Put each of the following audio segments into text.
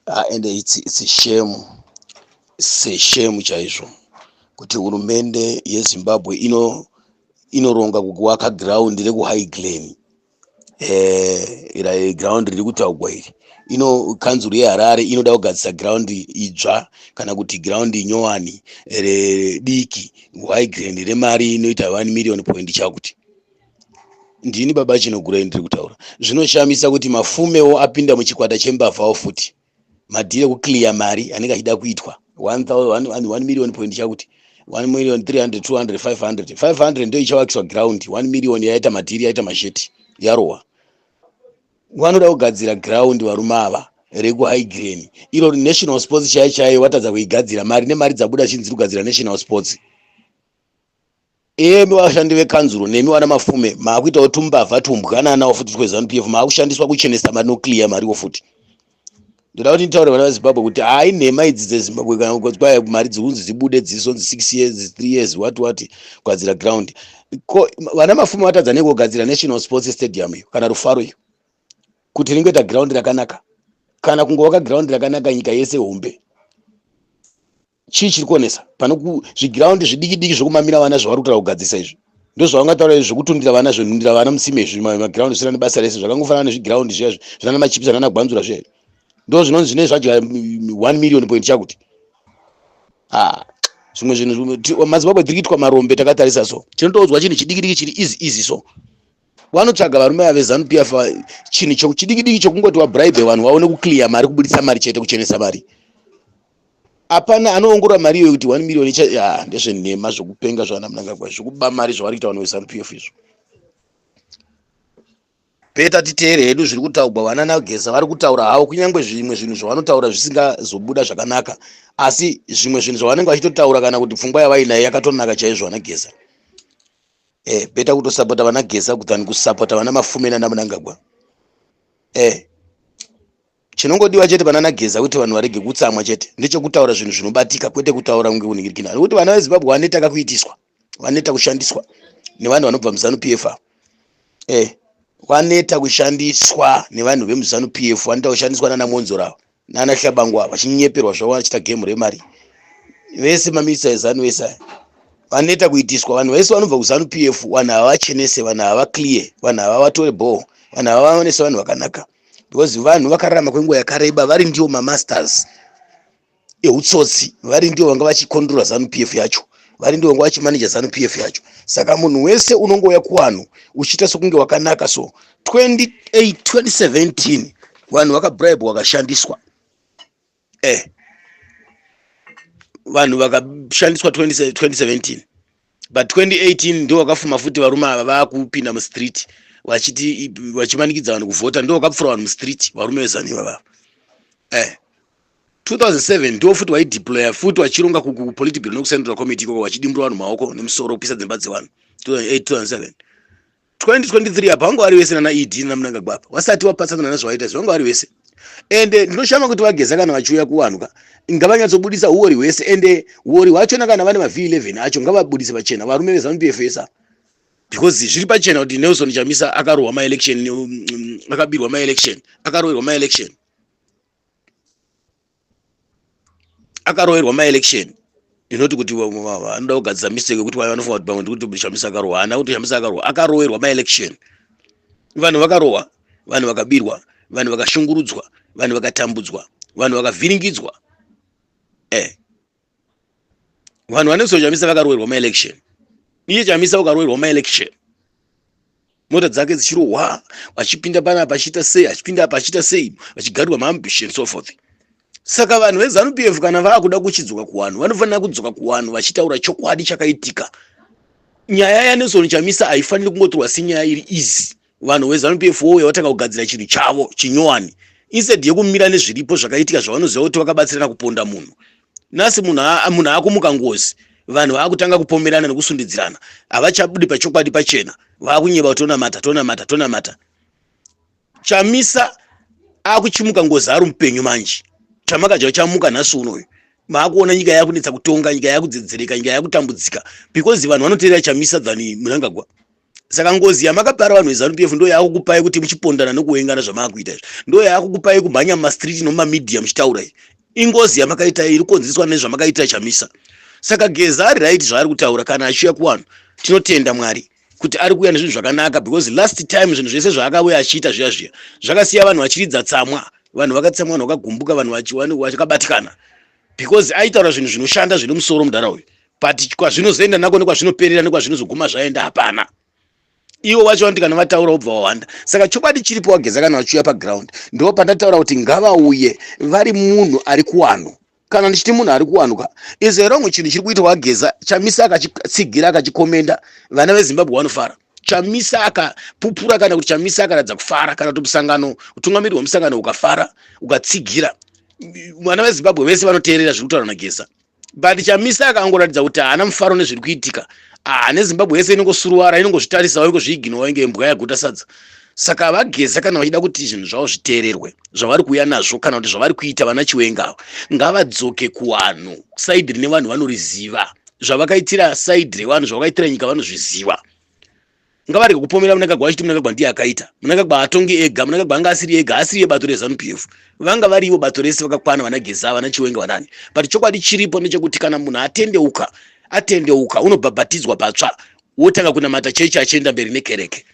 Ah, and it's a shame, it's a shame chaizvo kuti hurumende yeZimbabwe inoronga kuvaka ground rekuHigh Glen, ground riri kutaurwa iri. Ino kanzuru yeHarare inoda kugadzisa ground idzva kana kuti ground nyowani rediki kuHigh Glen remari inoita 1 million point chakuti. Ndini baba Chinogura ndiri kutaura. Zvinoshamisa kuti Mafumewo apinda muchikwata chembavhawo futi. Madhiri ekuclear mari anenge achida kuitwa 1 million point chakuti, 1 million 300, 200, 500, 500 ndo ichavakiswa ground. 1 million yaita madhiri, yaita masheti, yarohwa. Vanoda kugadzira ground varume ava rekuHigh Glen iro. National Sports chaiyo chaiyo vatadza kuigadzira. Mari nemari dzabuda chinzi kugadzira National Sports. Emi vashandi vekanzuro nemi vana Mafume maakuitawo tumbavha tumbwananawo futi tweZANU PF, maakushandiswa kuchenesa mari noclear mariwo futi. Ndoda kuti nditaure vana veZimbabwe kuti hai, nhema idzi dzeZimbabwe kana kwaya mari dzikunzi dzibude dzisonzi 6 years, 3 years, what what, kugadzira ground. Ko vana Mafume vatadza nei kugadzira National Sports Stadium iyo kana Rufaro iyo, kuti ringoita ground rakanaka, kana kungovaka ground rakanaka nyika yese hombe? Chii chiri kuonesa pane zvigiraundi zvidiki diki zvokumamira vana zvavari kutaura kugadzisa izvi? Ndo zvavangataura izvi zvokutundira vana, zvenhundira vana musime izvi, magiraundi zvisina nebasa rese, zvakangofanana nezvigiraundi zviya zvinana machipisa nana Gwanzura zviya, ndo zvinonzi zvine zvadya 1 million point chakuti. Ah, zvimwe zvinhu maZimbabwe tiri kuitwa marombe takatarisa. So tinotoudzwa chinhu chidiki diki chiri easy easy. So vanotsvaga varume ava veZANU PF chinhu chidiki diki chokungoti wabribe vanhu vaone kuclear mari, kubudisa mari chete, kuchenesa mari. Hapana anoongorora mari iyoyo kuti 1 million. Ndezvenhema zvokupenga zvana Mnangagwa, zvokuba mari zvavari kuita vanhu veZANU PF izvo. Better titeere hedu zviri kutaurwa. Vana naGeza vari kutaura havo, kunyange zvimwe zvinhu zvavanotaura zvisingazobuda zvakanaka, asi zvimwe zvinhu zvavanenge vachitotaura kana kuti pfungwa yavainayo yakatonaka chaizvo, vana Geza. Better kutosapota vana Geza than kusapota vana Mafume nana Mnangagwa. Chinongodiwa chete pana naGeza kuti vanhu varege kutsamwa chete ndechekutaura zvinhu zvinobatika, kwete kutaura kunge kunhingirikina, nekuti vana veZimbabwe vaneta kakuitiswa, vaneta kushandiswa nevanhu vanobva muZANU PF. Vaneta kushandiswa nevanhu vemuZANU PF, vaneta kushandiswa nana Monzora nana Hlabangwa, vachinyeperwa zvavo, vachiita gemu remari vese. Maminista eZANU vese aya vaneta kuitiswa. Vanhu vese vanobva kuZANU PF, vanhu havachenese, vanhu havaclear, vanhu havavatore ball, vanhu havavaonese vanhu vakanaka, because vanhu vakararama kwenguva yakareba vari ndivo mamasters eutsotsi, vari ndivo vanga vachicontrola ZANU PF yacho, vari ndivo vanga vachimaneja ZANU PF yacho. Saka munhu wese unongouya kuvanhu uchiita sekunge wakanaka. So 28 2017 vanhu vakabribe, vakashandiswa. Vanhu vakashandiswa 2017, but 2018 ndo vakafuma futi varume ava vaakupinda mustreet vachiti vachimanikidza vanhu kuvhota. Ndo vakapfura vanhu mustreet, varume veZANU ivava. 2007 ndo futi vaideploya futi vachironga kuPolitburo nekuCentral Committee ikoko, vachidimbura vanhu maoko nemusoro, kupisa dzimba dzevanhu 2008, 2007. 2023 apa vanga vari vese nana ED naMnangagwa apa vasati vapatsana nezvavaita izvi, vanga vari vese. Ende ndinoshama kuti vaGeza kana vachiuya kuvanhu ka, ngavanyatsobudisa uori hwese. Ende uori hwachona kana vane maV11 acho, ngavabudise pachena varume veZANU PF esa, because zviri pachena kuti Nelson Chamisa akarohwa maelection, akabirwa maelection, akaroverwa maelection, akaroverwa maelection. Inoti kuti vanoda kugadzisa mistake yekuti vanofunga kuti pamwe ndikuti Chamisa akarohwa. Haana kuti Chamisa akarohwa, akaroverwa maelection. Vanhu vakarohwa, vanhu vakabirwa, vanhu vakashungurudzwa, vanhu vakatambudzwa, vanhu vakavhiringidzwa. Vanhu vanonzi Chamisa vakaroverwa maelection. Iye Chamisa ukaroverwa maelection, mota dzake dzichirohwa, vachipinda panapa achiita sei, achipinda apa achiita sei, vachigarirwa maambush and so forth. Saka vanhu veZANU PF kana vaakuda kuchidzoka kuvanhu, vanofanira kudzoka kuvanhu vachitaura chokwadi chakaitika. Nyaya yaNelson Chamisa haifaniri kungotorwa senyaya iri easy. Vanhu veZANU PF wouya vatanga kugadzira chinhu chavo chinyowani instead yekumira nezviripo zvakaitika zvavanoziva kuti vakabatsirana kuponda munhu. Nhasi munhu akumuka ngozi, vanhu vaakutanga kupomerana nekusundidzirana, havachabudi pachokwadi pachena, vaakunyeba kuti tonamata, tonamata, tonamata. Chamisa akuchimuka ngozi ari mupenyu manje. Chamakadya chamuka nhasi unoyu. Maakuona nyika yakunetsa kutonga, nyika yakudzedzereka, nyika yakutambudzika, because vanhu vanoteerera Chamisa than Mnangagwa. Saka ngozi yamakapara vanhu veZanu PF ndo yakukupai kuti muchipondana nekuwengana zvamaakuita izvi, ndo yakukupai kumhanya mumastreet nomumamedia muchitaura. Iyi ingozi yamakaita, iri kukonzereswa nezvamakaita Chamisa. Saka Geza ari right zvaari kutaura. Kana achiuya kuvanhu, tinotenda Mwari kuti ari kuuya nezvinhu zvakanaka, because last time zvinhu zvese zvaakauya achiita zviya zviya zvakasiya vanhu vachiridza tsamwa, vanhu vakatsamwa, vanhu vakagumbuka, vanhu vakabatikana, because aitaura zvinhu zvinoshanda, zvine musoro mudhara uyu. But kwazvinozoenda nako, nekwazvinoperera, nekwazvinozoguma zvaenda, hapana. Ivo vacho vanoti kana vataura wobva wawanda. Saka chokwadi chiripo, waGeza kana vachiuya paground, ndo pandataura kuti ngavauye vari munhu ari kuwanhu. Kana ndichiti munhu ari kuwanuka is wrong, chinhu chiri kuitwa waGeza, Chamisa akachitsigira, akachikomenda, vana veZimbabwe vanofara. Chamisa akapupura, kana kuti Chamisa akaratidza kufara, kana kuti musangano, utungamiri hwemusangano ukafara, ukatsigira, vana veZimbabwe vese vanoteerera zviri kutaura naGeza. But Chamisa akangoratidza kuti haana mufaro nezviri kuitika, neZimbabwe yese inongosuruwara, inongozvitarisawo, ingozviignowa inge imbwa yaguta sadza. Saka vaGeza kana vachida kuti zvinhu zvavo zviteererwe, zvavari kuuya nazvo kana kuti zvavari kuita vana Chiwenga, ngavadzoke kuvanhu, side rine vanhu vanoriziva. Zvavakaitira side revanhu, zvavakaitira nyika, vanozviziva. Ngavarege kupomera Mnangagwa vachiti Mnangagwa ndiye akaita. Mnangagwa atongi ega, Mnangagwa anga asiri ega, asiri yebato reZanu PF, vanga varivo bato rese vakakwana, vana Geza, vana Chiwenga, vanani. But chokwadi chiripo ndechekuti kana munhu atendeuka, atendeuka, unobhabhatidzwa patsva, wotanga kunamata chechi, achienda mberi nekereke.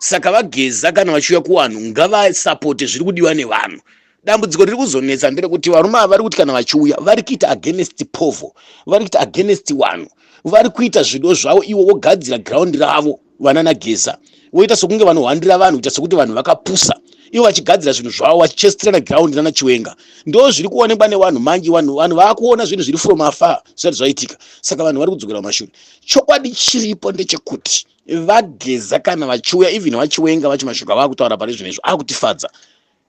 Saka vaGeza kana vachiuya kuvanhu, ngavasapote zviri kudiwa nevanhu. Dambudziko riri kuzonetsa nderekuti varume ava vari kuti kana vachiuya, vari kuita against povo, vari kuita against vanhu, vari kuita zvido zvavo ivo, vogadzira ground ravo. Vana naGeza voita sokunge vanohwandira vanhu, kuita sekuti vanhu vakapusa, ivo vachigadzira zvinhu zvavo, vachichestirana ground nana Chiwenga. Ndo zviri kuonekwa nevanhu manji. Vanhu vaakuona zvinhu zviri from afar zvisati zvaitika. Saka vanhu vari kudzokera kumashure. Chokwadi chiripo ndechekuti vaGeza kana vachiuya, even vaChiwenga vacho, mashoko avaa kutaura pane zvinhu izvo akutifadza.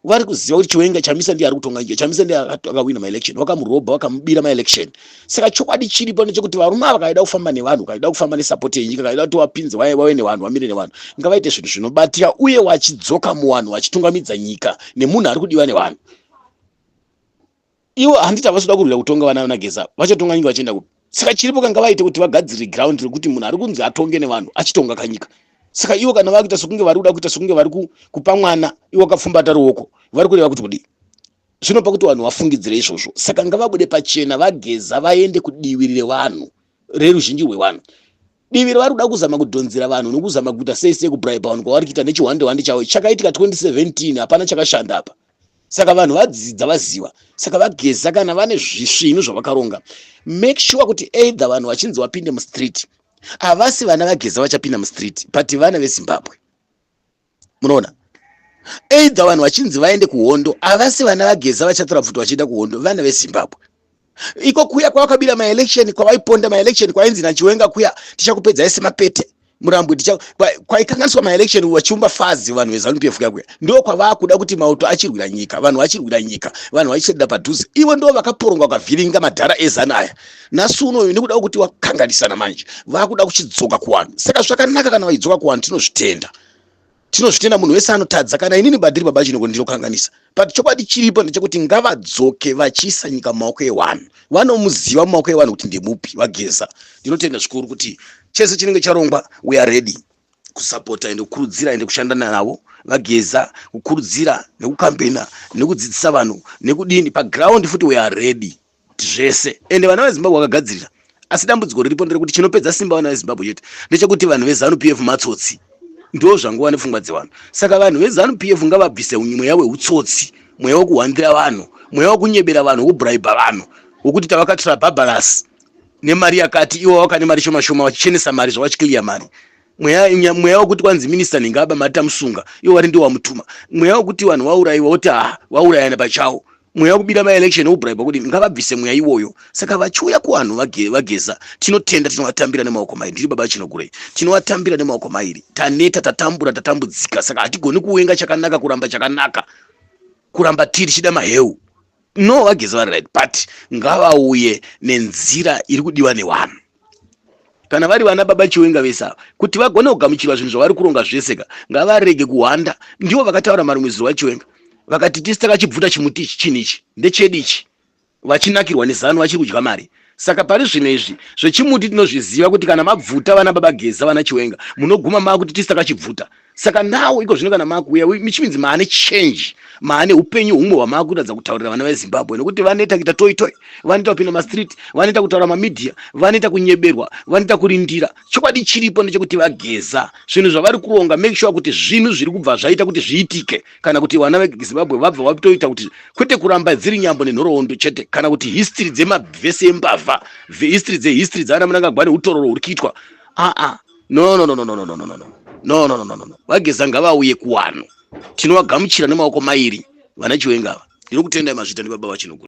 Vari kuziva kuti Chiwenga, Chamisa ndiye ari kutonga nyika, Chamisa ndiye akawina maelection, vakamurobha, vakamubira maelection. Saka chokwadi chiripo ndechekuti varume ava kaida kufamba nevanhu, kaida kufamba nesapoti yenyika, kaida kuti vapinze, vave nevanhu, vamire nevanhu, ngavaite zvinhu zvinobatika uye vachidzoka muvanhu, vachitungamidza nyika nemunhu ari kudiwa nevanhu. Ivo handiti havasi kuda kurwira kutonga? Vana naGeza vachatonga nyika vachienda kupi? Saka chiripo kanga vaite kuti vagadzire ground rekuti munhu ari kunzi atonge nevanhu achitonga kanyika. Saka ivo kana vakuita sokunge vari kuda kuita sokunge vari kupa mwana, ivo vakapfumbata ruoko, vari kureva kuti kudii? Zvinopa kuti vanhu vafungidzire izvozvo. Saka ngavabude pachena vaGeza, vaende kudivi revanhu, reruzhinji rwevanhu. Divi ravari kuda kuzama kudhonzera vanhu nokuzama kuita sei sei, kubraiba vanhu kwavari kuita nechihwande hwande chavo, chakaitika 2017, hapana chakashanda apa. Saka vanhu vadzidza, vaziva. Saka vaGeza kana vane zvisvinu zvavakaronga, make sure kuti either vanhu vachinzi vapinde mustreet, havasi vana vaGeza vachapinda mustreet, but vana veZimbabwe. Munoona, either vanhu vachinzi vaende kuhondo, havasi vana vaGeza vachatora pfuti vachienda kuhondo, vana veZimbabwe. Iko kuya kwavakabira maelection, kwavaiponda maelection, kwainzi naChiwenga kuya, "Tichakupedzai semapete murambwe," kwaikanganiswa maelection, vachiumba fazi vanhu veZanu PF kuya kuya, ndo kwavakuda kuti mauto achirwira nyika, vanhu vachirwira nyika, vanhu vachiswedera padhuze. Ivo ndo vakaporonga, vakavhiringa madhara ezana aya. Nhasi unoyu nekuda kwekuti wakanganisana, manje vakuda kuchidzoka kuvanhu. Saka zvakanaka kana vachidzoka kuvanhu, tinozvitenda, tinozvitenda. Munhu wese anotadza. Kana inini Badhiri Baba Chinoko ndinokanganisa. But chokwadi chiripo ndechekuti ngavadzoke vachiisa nyika mumaoko evanhu, vanomuziva mumaoko evanhu kuti ndemupi vaGeza. Ndinotenda zvikuru kuti chese chinenge charongwa, we are ready kusapota ende kukurudzira ende kushanda navo vaGeza, kukurudzira nekukambena nekudzidzisa vanhu nekudini paground futi. We are ready zvese, ende vana veZimbabwe vakagadzirira. Asi dambudziko riripo nderekuti chinopedza simba vana veZimbabwe chete ndechekuti vanhu veZanu PF matsotsi. Ndo zvangova nepfungwa dzevanhu. Saka vanhu veZanu PF ngavabvise mweya weutsotsi, mweya wekuhwandira vanhu, mweya wekunyebera vanhu, wekubraiba vanhu, wekuti tavakatora bhabharasi nemari yakati, ivo vakane mari shoma shoma, vachichenesa mari zvavachikiliya mari. Mweya wekuti kwanzi minista ningaba mari, tamusunga, ivo vari ndiwo wamutuma. Mweya wekuti vanhu vaurayiwa, woti ha, vaurayana pachawo. Mweya wekubira maelection, wekubraiba kuti ngavabvise mweya iwoyo. Saka vachiuya kuvanhu vaGeza, tinotenda, tinovatambira nemaoko mairi. Ndiri Baba Chinogurei, tinovatambira nemaoko mairi. Taneta, tatambura, tatambudzika. Saka hatigoni kuwenga chakanaka, kuramba chakanaka, kuramba tiri chida maheu. No, vaGeza vari right, but ngavauye nenzira iri kudiwa nevanhu. Kana vari vana Baba Chiwenga vese ava, kuti vagone kugamuchirwa zvinhu zvavari kuronga zvese ka, ngavarege kuhwanda. Ndivo vakataura marimwe zuva Chiwenga vakati, "Tisi takachibvuta chimuti ichi, chinhu ichi ndechedu ichi." Vachinakirwa neZanu, vachiri kudya mari. Saka pari zvino izvi zvechimuti tinozviziva kuti kana mabvuta vana baba Geza, vana Chiwenga, munoguma makuti tisi takachibvuta. Saka now iko zvino kana makuuya, which means maane change, maane upenyu humwe hwamakuratidza kutaurira vana veZimbabwe, nekuti vanoita kuita toi toi, vanoita kupinda mastreet, vanoita kutaura mamedia, vanoita kunyeberwa, vanoita kurindira. Chokwadi chiripo ndechekuti vaGeza, zvinhu zvavari kuronga, make sure kuti zvinhu zviri kubva zvaita kuti zviitike, kana kuti vana veZimbabwe vabva vatoita kuti kwete kuramba dziri nyambo nenhoroondo chete, kana kuti history dzemavhesi embavha, history dzehistory dzaana Mnangagwa neutororo huri kuitwa. Aa, no, no, no, no, no, no, no, no, no, no, no, no, no, no. VaGeza ngavauye kuwano, tinovagamuchira nemaoko mairi. Vana Chiwenga ava, ndinokutendai. Mazvita, ndibaba vachinogura.